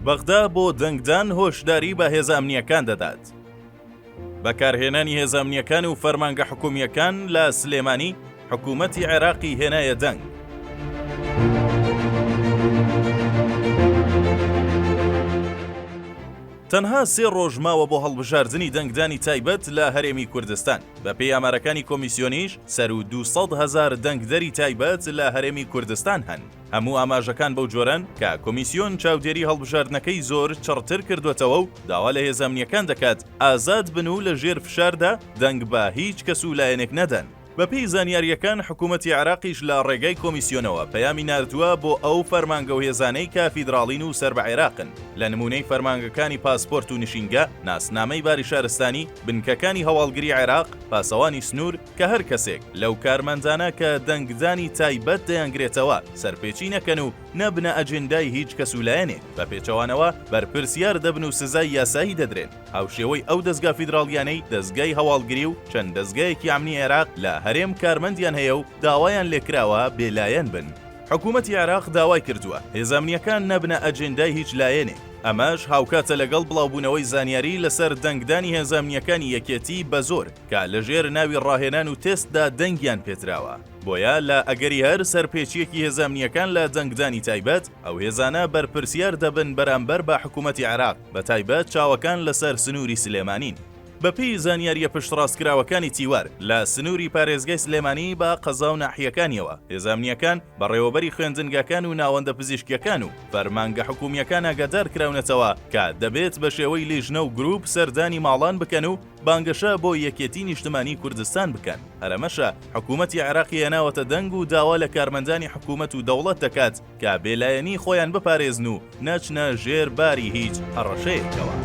بەغدا بۆ دەنگدان هۆشداری بە هێزە ئەمنییەکان دەدات. بەکارهێنانی هێزە ئەمنییەکان و فەرمانگە حکومییەکان لە سلێمانی حکوومەتی عێراقی هێنایە دەنگ. تەنها سێ ڕۆژ ماوە بۆ هەڵبژاردنی دەنگدانی تایبەت لە هەرێمی کوردستان، بەپێی ئامارەکانی کۆمیسیۆنیش سەروو 200 هەزار دەنگدەری تایبەت لە هەرێمی کوردستان هەن. هەموو ئاماژەکان بەو جۆرەن کە کۆمیسیۆن چاودێری هەڵبژاردنەکەی زۆر چڕتر کردووەتەوە و داوا لە هێزە ئەمنییەکان دەکات ئازاد بن و لە ژێر فشاردا دەنگ بە هیچ کەس و لایەنێک نەدەن. بەپێی زانیارییەکان حکوومەتی عێراقیش لە ڕێگای کۆمیسیۆنەوە پەیامی ناردووە بۆ ئەو فەرمانگە و هێزانەی کە فیدراڵین و سەر بە عێراقن لە نموونەی فەرمانگەکانی پاسپۆرت و نشینگە، ناسنامەی باری شارستانی، بنکەکانی هەواڵگری عێراق، پاسەوانی سنوور، کە هەر کەسێک لەو کارمەندانە کە دەنگدانی تایبەت دەیانگرێتەوە سەرپێچی نەکەن و نەبنە ئەجێندای هیچ کەس و لایەنێک، بە پێچەوانەوە بەرپرسیار دەبن و سزای یاسایی دەدرێن، هاوشێوەی ئەو دەزگا فیدراڵیانەی دەزگای هەواڵگری و چەند دەزگایەکی ئەمنی عێراق لە هەرێم کارمەندیان هەیە و داوایان لێکراوە بێلایەن بن. حکومەتی عێراق داوای کردووە هێزە ئەمنییەکان نەبنە ئەجێندای هیچ لایەنێک، ئەمەش هاوکاتە لەگەڵ بڵاوبوونەوەی زانیاری لەسەر دەنگدانی هێزە ئەمنییەکانی یەکێتی بە زۆر کە لەژێر ناوی ڕاهێنان و تێستدا دەنگیان پێدراوە، بۆیە لە ئەگەری هەر سەرپێچییەکی هێزە ئەمنییەکان لە دەنگدانی تایبەت، ئەو هێزانە بەرپرسیار دەبن بەرامبەر بە حکومەتی عێراق، بەتایبەت چاوەکان لەسەر سنووری سلێمانین. بەپێی زانیارییە پشتڕاستکراوەکانی تیوار، لە سنووری پارێزگای سلێمانی بە قەزا و ناحیەکانیەوە، هێزە ئەمنییەکان، بەڕێوەبەری خوێندنگاکان و ناوەندە پزیشکییەکان و فەرمانگە حکومییەکان ئاگادارکراونەتەوە کە دەبێت بەشێوەی لیژنە و گروپ سەردانی ماڵان بکەن و بانگەشە بۆ یەکێتی نیشتمانی کوردستان بکەن، هەر ئەمەشە حکومەتی عێراقی هێناوەتە دەنگ و داوا لە کارمەندانی حکومەت و دەوڵەت دەکات کە بێلایەنی خۆیان بپارێزن و نەچنە ژێر باری هیچ هەڕەشەیەکەوە.